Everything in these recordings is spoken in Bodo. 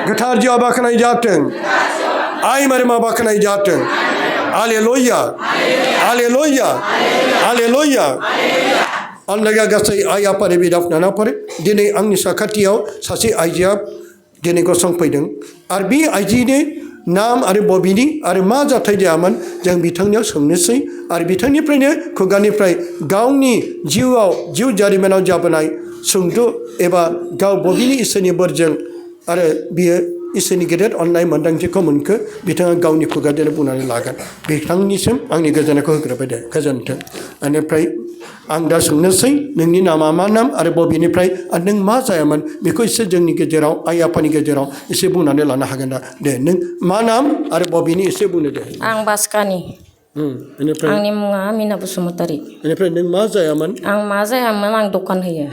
गोथार जिउआ बाखनाय जाथों आइ मारिमा बाखनाय जाथों हालेलुया हालेलुया हालेलुया आनलाया गासै आइ आफानि बिदा फंबायफोर दिनै आंनि साखाथियाव सासे आइजोआ दिनै गसंफैदों आरो बे आइजोनि नाम आरो बबेनि आरो मा जाथाय जायामोन जों बिथांनियाव सोंनोसै आरो बिथांनिफ्रायनो खुगानिफ्राय गावनि जिउआव जिउ जारिमिनाव जाबोनाय सुंद' एबा गाव बबेनि इसोरनि बोरजों आरो बियो इसोरनि गेदेर अननाय मोन्दांथिखौ मोनखो बिथाङा गावनि खुगाजोंनो बुंनानै लागोन बिथांनिसिम आंनि गोजोननायखौ होग्रोबाय दे गोजोन्थों बेनिफ्राय आं दा सोंनोसै नोंनि नामा मा नाम आरो बबेनिफ्राय आरो नों मा जायामोन बेखौ एसे जोंनि गेजेराव आइ आफानि गेजेराव एसे बुंनानै लानो हागोन दा दे नों मा नाम आरो बबेनि एसे बुंनो दे आं बासकानि बेनिफ्राय आंनि मुङा मिना बसुमतारी बेनिफ्राय नों मा जायामोन आं मा जायामोन आं दखान होयो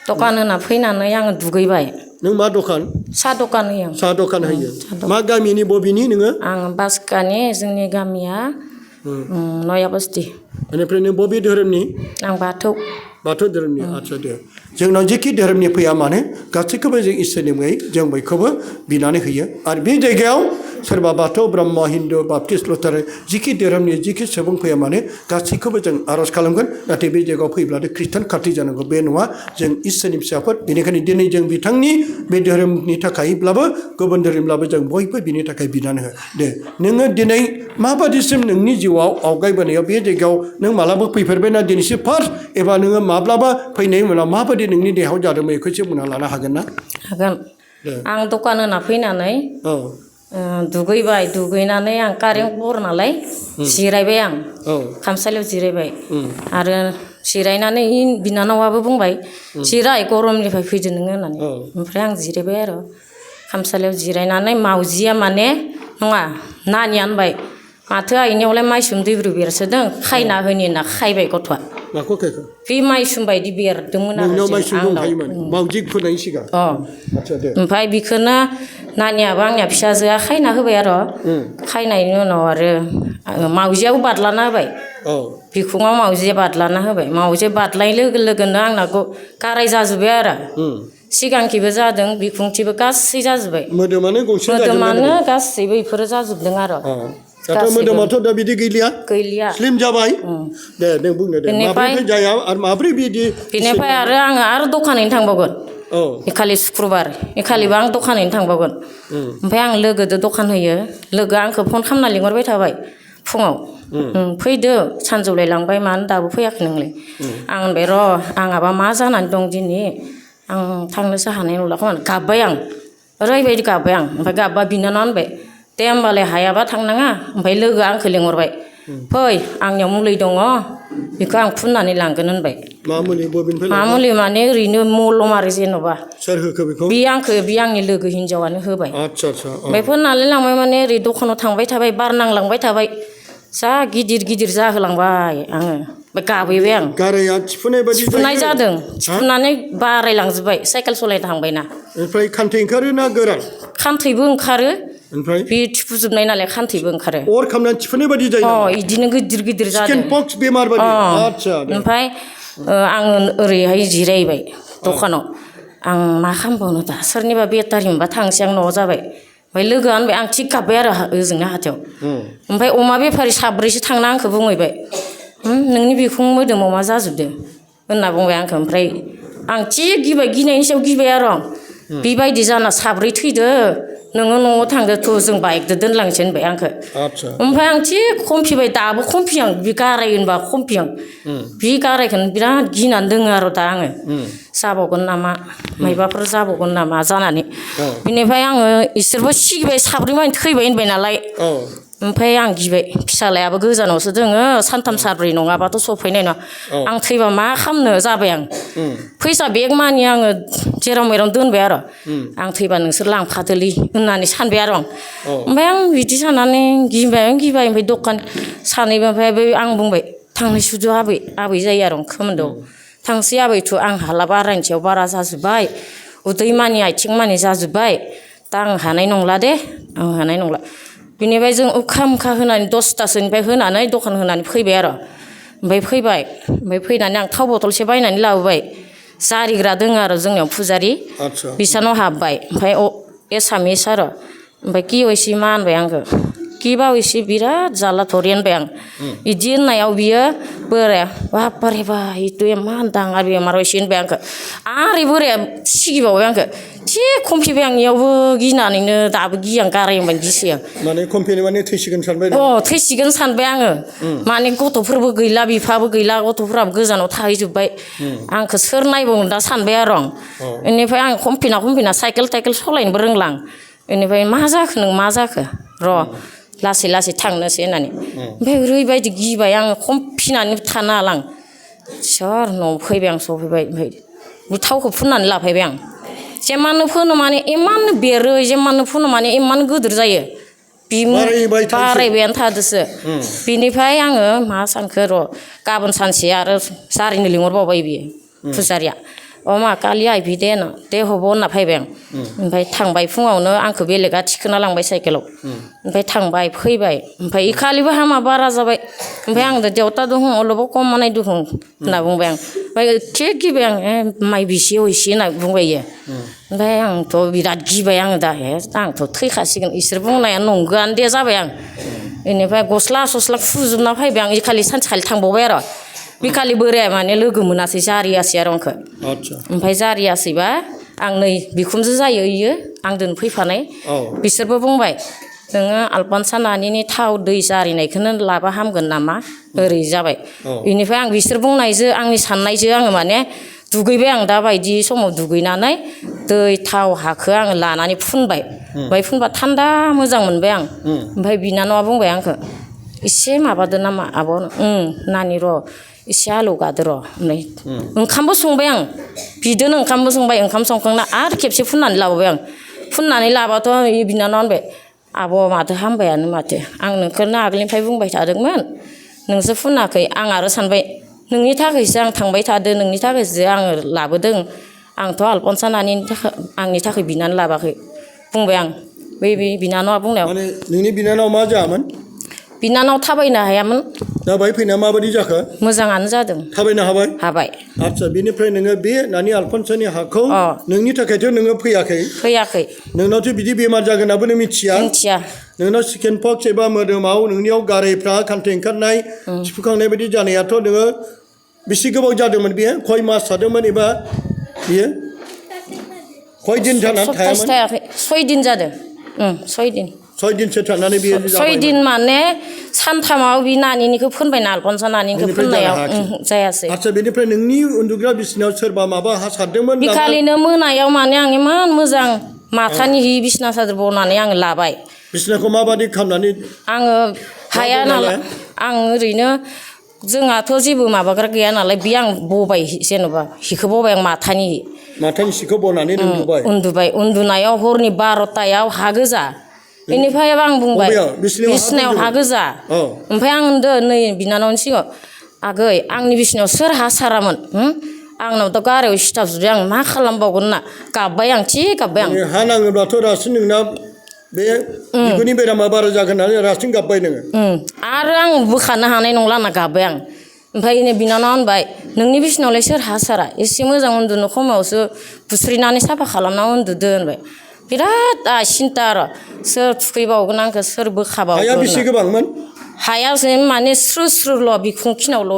दखान होना फैनानै आङो दुगैबाय नों मा दखान साहा दखान होयो साहा दखान होयो मा गामिनि बबेनि नोङो आं बासकानि जोंनि गामिया नया बस्ति बेनिफ्राय नों बबे धोरोमनि आं बाथौ धोरोमनि आच्चा दे जोंनाव जेखि धोरोमनि फैया मानो गासैखौबो जों इसोरनि मुङै जों बयखौबो बिनानै होयो आरो बे जायगायाव सोरबा बाथौ ब्रह्म हिन्दु बाप्टिस्ट लुथार जिखि धोरोमनि जिखि सुबुं फैया मानो गासैखौबो जों आर'ज खालामगोन नाथाय बे जायगायाव फैब्लाथाय खृष्टान खाथि जानांगौ बे नङा जों इसोरनि फिसाफोर बेनिखायनो दिनै जों बिथांनि बे धोरोमनि थाखायब्लाबो गुबुन धोरोमब्लाबो जों बयबो बिनि थाखाय बिनानै हो दे नोङो दिनै माबादिसिम नोंनि जिउआव आवगायबोनायाव बे जायगायाव नों मालाबा फैफेरबायना दिनैसो फार्स्ट एबा नोङो माब्लाबा फैनायनि उनाव माबायदि नोंनि देहायाव जादोंमोन बेखौ एसे बुंना लानो हागोन ना हागोन आं दखान होना फैनानै दुगैबाय दुगैनानै आं कारेन्ट बर नालाय जिरायबाय आं खामसालियाव जिरायबाय आरो जिरायनानै बिनानावाबो बुंबाय जिराय गरमनिफ्राय फैदो नोङो होननानै ओमफ्राय आं जिरायबाय आरो खामसालियाव जिरायनानै मावजिया माने नङा नानिया होनबाय माथो आइनियावलाय माइसुम दैब्रु बेरसोदों खायना होनि होनना खायबाय गथ'आ माखौ खायखो बे माइसुम बायदि बेरदोंमोन आरो मावजि फोनायनि सिगां आच्चा दे ओमफ्राय बेखौनो नानियाबो आंनिया फिसाजोआ खायना होबाय आरो खायनायनि उनाव आरो मावजियाबो बादलाना होबाय बिखुङाव मावजिया बादलाना होबाय मावजिया बादलाय लोगो लोगोनो आंना गाराय जाजोब्बाय आरो सिगांखिबो जादों बिखुंथिबो गासै जाजोब्बाय मोदोमानो गासैबो बेफोरो जाजोबदों आरो दाथ' मोदोमाथ' दा बिदि गैलिया स्लिम जाबाय दे नों बुंनो दे माब्रै जाया आरो माब्रै बिदि बेनिफ्राय आरो आङो आरो दखानैनो थांबावगोन एखालि सुक्रुबार एखालिबो आं दखानैनो थांबावगोन ओमफ्राय आं लोगोदो दखान होयो लोगोआ आंखौ फन खालामना लिंहरबाय थाबाय फुङाव फैदो सानजौलाय लांबाय मानो दाबो फैयाखै नोंलाय आं होनबाय र' आंहाबा मा जानानै दं दिनै आं थांनोसो हानाय नंला खोमा गाबबाय आं ओरैबायदि गाबबाय आं ओमफ्राय गाबबा बिनानावा होनबाय दे होमबालाय हायाबा थांनाङा ओमफ्राय लोगोआ आंखौ लिंहरबाय फै आंनियाव मुलि दङ बेखौ आं फुननानै लांगोन होनबाय मा मुलि माने ओरैनो मलम आरो जेन'बा सोर होखो बेखौ बे आंनि लोगो हिन्जावानो होबाय ओमफ्राय फुननानै लांबाय माने ओरै दखानाव थांबाय थाबाय बार नांलांबाय थाबाय जा गिदिर गिदिर जाहोलांबाय आङो ओमफ्राय गाबहैबाय आं गाराया थिफुनाय जादों थिफुनानै बारायलांजोब्बाय साइकेल सलायनो थांबायना ओमफ्राय खान्थै ओंखारो ना गोरान खान्थैबो ओंखारो ओमफ्राय बे थिफुजोबनाय नालाय खान्थैबो ओंखारो अर खामनानै थिफुनाय बायदि जायो बिदिनो गिदिर गिदिर जादों चिकेन पक्स बेमार बायदि आच्चा ओमफ्राय आङो ओरैहाय जिरायबाय दखानाव आं मा खालामबावनो दा सोरनिबा बेटारि मोनबा थांसै आं न'आव जाबाय ओमफ्राय लोगोआ होनबाय आं थिग गाबबाय आरो ओजोंनो हाथायाव ओमफ्राय अमा बेफारि साब्रैसो थांना आंखौ बुंहैबाय नोंनि बिखुं मोदोमाव मा जाजोबदों होनना बुंबाय आंखौ ओमफ्राय आं थिग गिबाय गिनायनि सायाव गिबाय आरो आं बेबायदि जाना साब्रै थैदो नोङो न'आव थांदो थ' जों बाइकजों दोनलांसै होनबाय आंखौ ओमफ्राय आं थिग खमफिबाय दाबो खमफि आं बे गाराय होनबा खमफि आं बे गारायखौनो बिराद गिनानै दोङो आरो दा आङो जाबावगोन नामा मायबाफोर जाबावगोन नामा जानानै बिनिफ्राय आङो इसोरबो सिगिबाय साब्रै मानि थैबाय होनबाय नालाय ओमफ्राय आं गिबाय फिसालायाबो गोजानावसो दोङो सानथाम सानब्रै नङाबाथ' सफैनाय नङा आं थैबा मा खालामनो जाबाय आं फैसा बेग मानि आङो जेराव मेराव दोनबाय आरो आं थैबा नोंसोर लांफादोलै होननानै सानबाय आरो आं ओमफ्राय आं बिदि साननानै गिबाय ओमफ्राय दखान सानैबो ओमफ्राय आं बुंबाय थांनाय सुदो आबै जायो आरो खोमोन्दोआव थांसै आबैथ' आं हाला बारायनि सायाव बारा जाजोब्बाय उदै मानि आथिं मानि जाजोब्बाय दा आं हानाय नंला दे आं हानाय नंला बिनिफ्राय जों उखा मुखा होनानै 10थासोनिफ्राय होनानै दखान होनानै फैबाय आरो ओमफ्राय फैनानै आं थाव बथलसे बायनानै लाबोबाय जारिग्रा दोङो आरो जोंनियाव फुजारि बिसानाव हाबबाय ओमफ्राय एसामिस आरो ओमफ्राय किवाइसि मा होनबाय आंखौ किवाइसि बिराद जारलाथरि होनबाय आं बिदि होननायाव बियो बोराया बापारे बा इथ' इमान दाङा बेमार बायसि होनबाय आंखौ आरो बोराया सिगिबावबाय आंखौ थिग खमफिबाय आं इयावबो गिनानैनो दाबो गियां गारायमोन गिसै आं माने खमफिनि माने थैसिगोन सानबाय थैसिगोन सानबाय आङो माने गथ'फोरबो गैला बिफाबो गैला गथ'फोराबो गोजानाव थाहैजोब्बाय आंखौ सोर नायबावगोन दा सानबाय आरो आं बेनिफ्राय आं खमफिना साइकेल सालायनोबो रोंला आं बेनिफ्राय मा जाखो नों मा जाखो र' लासै लासै थांनोसै होननानै ओमफ्राय ओरैबायदि गिबाय आङो खमफिनानै थानो हाला आं सोर न'आव फैबाय आं सफैबाय ओमफ्राय थावखौ फुननानै लाफैबाय आं जेमाननो फोनो माने इमाननो बेरो जेमाननो फोनो माने इमान गिदिर जायो बारायबायानो थादोसो बिनिफ्राय आङो मा सानखो र' गाबोन सानसे आरो जारिनो लिंहरबावबाय बियो फुजारिया मा कालि आइबि दे हब' होनना फैबाय आं ओमफ्राय थांबाय फुङावनो आंखौ बेलेगा थिखोना लांबाय साइकेलाव ओमफ्राय थांबाय फैबाय ओमफ्राय इखालिबो हामा बारा जाबाय ओमफ्राय आं देवता दं अलबाव कमानाय दं होनना बुंबाय आं ओमफ्य थिग गिबाय आं माइ बिसि हइसि होनना बुंबाय इयो ओमफ्राय आंथ' बिराद गिबाय आङो दा आंथ' थैखासिगोन इसोर बुंनाया नंगौआनो दे जाबाय आं बेनिफ्राय गस्ला फुजोबना फैबाय आं इखालि सानसेखालि थांबावबाय आरो बिखालि बोराया माने लोगो मोनासै जारियासै आरो आंखौ ओमफ्राय जारियासैबा आं नै बिखुमजो जायो इयो आंजों फैफानाय बिसोरबो बुंबाय नोङो आलपनसा नानिनि थाव दै जारिनायखौनो लाबा हामगोन नामा ओरै जाबाय बेनिफ्राय आं बिसोर बुंनायजों आंनि साननायजों आङो माने दुगैबाय आं दा बायदि समाव दुगैनानै दै थाव हाखौ आङो लानानै फुनबाय ओमफ्राय फुनबा थान्दा मोजां मोनबाय आं ओमफ्राय बिनानावा बुंबाय आंखौ एसे माबादो नामा आब' नानि र' एसे आलौ गादो र' नै ओंखामबो संबाय आं बिदिनो ओंखामबो संबाय ओंखाम संखांना आरो खेबसे फुननानै लाबावबाय आं फुननानै लाबाथ' बिनानावा होनबाय आब' माथो हामबायानो माथो आं नोंखौनो आगोलनिफ्राय बुंबाय थादोंमोन नोंसो फुनाखै आं आरो सानबाय नोंनि थाखायसो आं थांबाय थादों नोंनि थाखायसो आङो लाबोदों आंथ' आलपनसा नानिनि थाखाय आंनि थाखाय बिनानै लाबाखै बुंबाय आं बै बिनानावा बुंनायाव माने नोंनि बिनानाव मा जायामोन बिनानाव थाबायनो हायामोन दा बाहाय फैनाया माबायदि जाखो मोजाङानो जादों थाबायनो हाबाय आदसा बेनिफ्राय नोङो बे नानि आलपनसानि हाखौ नोंनि थाखायथ' नोङो फैयाखै नोंनावथ' बिदि बेमार जागोनाबो नों मिथिया नोंनाव चिकेन पक्स एबा मोदोमाव नोंनियाव गारायफ्रा खान्थै ओंखारनाय थिफुखांनाय बायदि जानायाथ' नोङो बेसे गोबाव जादोंमोन बेयो खय मास थादोंमोन एबा बियो खय दिन जानानै थायामोन 6 दिन जादों 6 दिन 6 दिनसो थानानै बियो 6 दिन माने सानथामाव बि नानिनिखौ फोनबाय आलपनसा नानिनिखौ फोननायाव जायासै आदसा बेनिफ्राय नोंनि उन्दुग्रा बिसिनायाव सोरबा माबा हा सारदोंमोन बिखालिनो मोनायाव माने आं इमान मोजां माथानि हि बिसिना सादोर बनानै आङो लाबाय बिसिनाखौ माबादि खालामनानै आङो हाया नालाय आं ओरैनो जोंहाथ' जेबो माबाग्रा गैया नालाय बे आं बबाय जेनेबा हिखौ बबाय आं माथानि सिखौ बनानै उन्दुबाय उन्दुनायाव हरनि 12थायाव हा गोजा बेनिफ्राय आं बुंबाय बिसिनायाव हा गोजा ओमफ्राय आं होनदों नै बिनानावनि सिगाङाव आगै आंनि बिसिनायाव सोर हा सारामोन आंनाव दा गारायाव सिथाब जुदि आं मा खालामबावगोन होनना गाबबाय आं गाबबाय आं हा नाङोब्लाथ' रासिन नोंना बे बिगुरनि बेरामा बारा जागोन होननानै रासिन गाबबाय नोङो आरो आं बोखानो हानाय नंला होनना गाबबाय आं ओमफ्राय बिनानावा होनबाय नोंनि बिसिनावलाय सोर हा सारा एसे मोजां उन्दुनो खमावसो बुस्रिनानै साफा खालामना उन्दुदो होनबाय बिराद सिन्था आरो सोर थुखैबावगोन आंखौ सोर बोखाबावगोन हाया बेसे गोबांमोन हाया माने स्रुल' बिखुंखिनावल'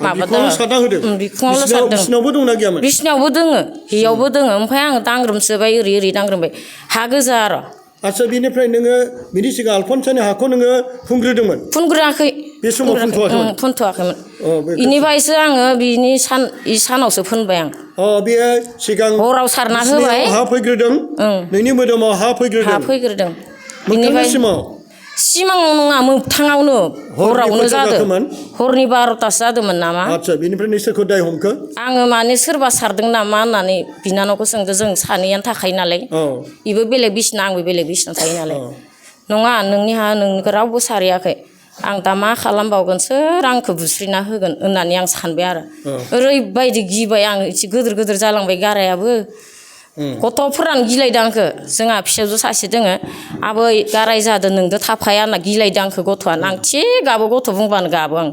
माबादों बिखुङावल' सारदों बिसिनावबो दंना गैयामोन बिसिनावबो दोङो हियावबो दोङो ओमफ्राय आं दांग्रोमसोबाय ओरै दांग्रोमबाय हा गोजा आरो आदसा बेनिफ्राय नोङो बिनि सिगां आलपनसानि हाखौ नोङो फुनग्रोआखै बे समाव फुनथ'वाखैमोन बेनिफ्रायसो आङो बिनि सानावसो फुनबाय आं बे सिगां हराव सारना होबाय हा फैग्रोदों नोंनि मोदोमाव हा फैग्रोदों बेनिफ्राय सिमाङाव नङा मोगथाङावनो हरावनो जादों हरनि 12थासो जादोंमोन नामा आदसा बेनिफ्राय नों सोरखौ दाय हमखो आङो माने सोरबा सारदों नामा होननानै बिनानावखौ सोंदों जों सानैयानो थाखायो नालाय बेबो बेलेग बिसिना आंबो बेलेग बिसिना थायो नालाय नङा नोंनि हा नोंखौ रावबो सारैयाखै आं दा मा खालामबावगोन सोर आंखौ बुस्रिना होगोन होननानै आं सानबाय आरो ओरैबायदि गिबाय आं एसे गिदिर जालांबाय गारायाबो गथ'फोरानो गिलायदों आंखौ जोंहा फिसाजो सासे दोङो आबै गाराय जादों नोंदो थाफाया होनना गिलायदों आंखौ गथ'आनो आं गाबो गथ' बुंबानो गाबो आं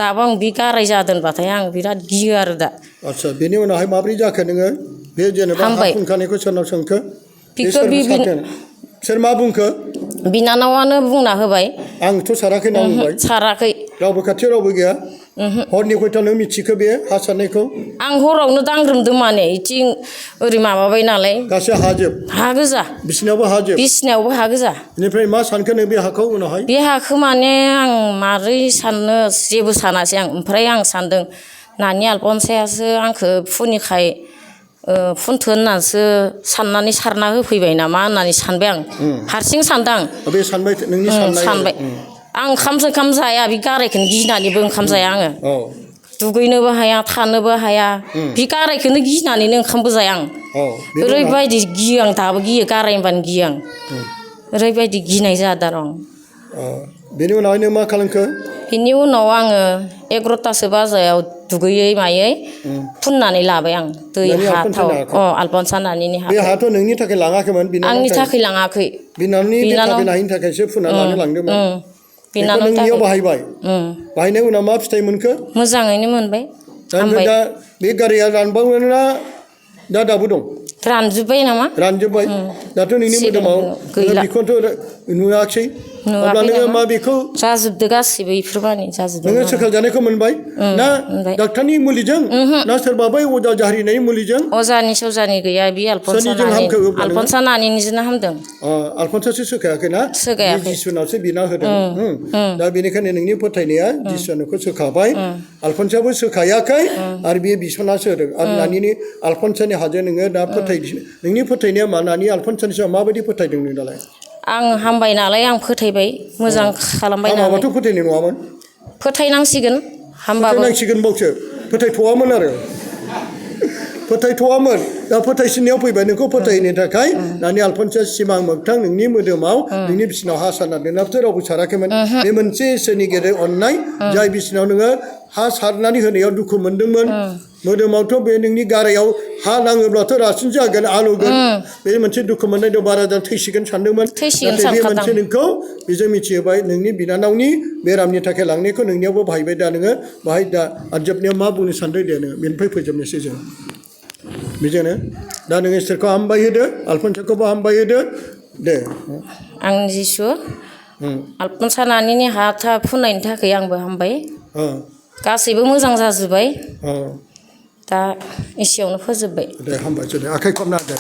दाबो आं बे गाराय जादों होनबाथाय आं बिराद गियो आरो दा आदसा बेनि उनावहाय माब्रै जाखो नोङो बे जेनेबा हा फुनखानायखौ सोरनाव सोंखो बिखौ सोर मा बुंखो बिनानावानो बुंना होबाय आंथ' साराखै ना बुंबाय साराखै रावबो खाथियाव रावबो गैया हरनि खयथा नों मिथिखो बे हा सारनायखौ आं हरावनो दांग्रोमदों माने इथिं ओरै माबाबाय नालाय गासै हाजोब हा गोजा बिसिनावबो हाजोब बिसिनायावबो हा गोजा बेनिफ्राय मा सानखो नों बे हाखौ उनावहाय बे हाखौ माने आं मारै साननो जेबो सानासै आं ओमफ्राय आं सानदों नानि आलपनसायासो आंखौ फुनिखाय फुनथो होननानैसो साननानै सारना होफैबाय नामा होननानै सानबाय आं हारसिं सानदों बे सानबाय नोंनि सानबाय आं ओंखाम जाया बे गारायखौनो गिनानैबो ओंखाम जाया आङो औ दुगैनोबो हाया थानोबो हाया बे गारायखौनो गिनानैनो ओंखामबो जाया आं ओरैबायदि गियो आं दाबो गियो गाराय होनबानो गियो आं ओरैबायदि गिनाय जादों आं बेनि उनावहाय नों मा खालामखो बिनि उनाव आङो 11थासो बाजायाव दुगैयै मायै फुननानै लाबाय आं दै हा थाव आलपनसा नानिनि हा बे हाथ' नोंनि थाखाय लाङाखैमोन आंनि थाखाय लाङाखै बिनानावनि बेटानि थाखायसो फुना लानो लांदोंमोन बेखौ नोंनियाव बाहायबाय बाहायनायनि उनाव मा फिथाइ मोनखो मोजाङैनो मोनबाय दा बे गारिया रानबावोना दा दाबो दं रानजोब्बाय नामा रानजोब्बाय दाथ' नोंनि मोदोमाव बेखौथ' नुवाखै अब्ला नोङो मा बेखौ जाजोबदो गासिबो बेफोरबायदि जाजोबदों नोङो सोखाजानायखौ मोनबाय ना डाक्टारनि मुलिजों ना सोरबा बै अजा जारिनायनि मुलिजों अजानि सजानि गैया बे आलपनसा नानिनिजोंनो हामदों आलपनसासो सोखायाखैना जिसुनावसो बिना होदों दा बेनिखायनो नोंनि फोथायनाया जिसुनाखौ सोखाबाय आलपनसायाबो सोखायाखै आरो बे बिसनासो होदों आरो नानिनि आलपनसानि हाजों नोङो दा नोंनि फोथायनाया मा नानि आलपनसानि सायाव माबायदि फोथायदों नों दालाय आं हामबाय नालाय आं फोथायबाय मोजां खालामबाय नालाय हामाबाथ' फोथायनाय नङामोन फोथायनांसिगोन हामबाबो फोथायनांसिगोन बावसो फोथायथ'वामोन आरो फोथायथ'वामोन दा फोथायसिननायाव फैबाय नोंखौ फोथायनो थाखाय नानि आलपनसाया सिमां मोगथां नोंनि मोदोमाव नोंनि बिसिनाव हा सारना दोननायावथ' रावबो साराखैमोन बे मोनसे इसोरनि गेदेर अननाय जाय बिसिनाव नोङो हा सारनानै होनायाव दुखु मोनदोंमोन मोदोमावथ' बे नोंनि गारायाव हा नाङोब्लाथ' रासिन जागोन आलौगोन बे मोनसे दुखु मोननाय दं बारा थैसिगोन सानदोंमोन नाथाय बे मोनसे नोंखौ बेजों मिथिहोबाय नोंनि बिनानावनि बेरामनि थाखाय लांनायखौ नोंनियावबो बाहायबाय दा नोङो बाहाय दा जोबनायाव मा बुंनो सानदों दे नोङो बेनिफ्राय फोजोबनोसै जों बेजोंनो दा नोङो इसोरखौ हामबाय होदो आलपनसाखौबो हामबाय होदो दे आं जिसु आलपनसा नानिनि हा फुननायनि थाखाय आंबो हामबाय गासैबो मोजां जाजोब्बाय दा एसेयावनो फोजोबबाय दे हामबायसै दे आखाइ खबना दे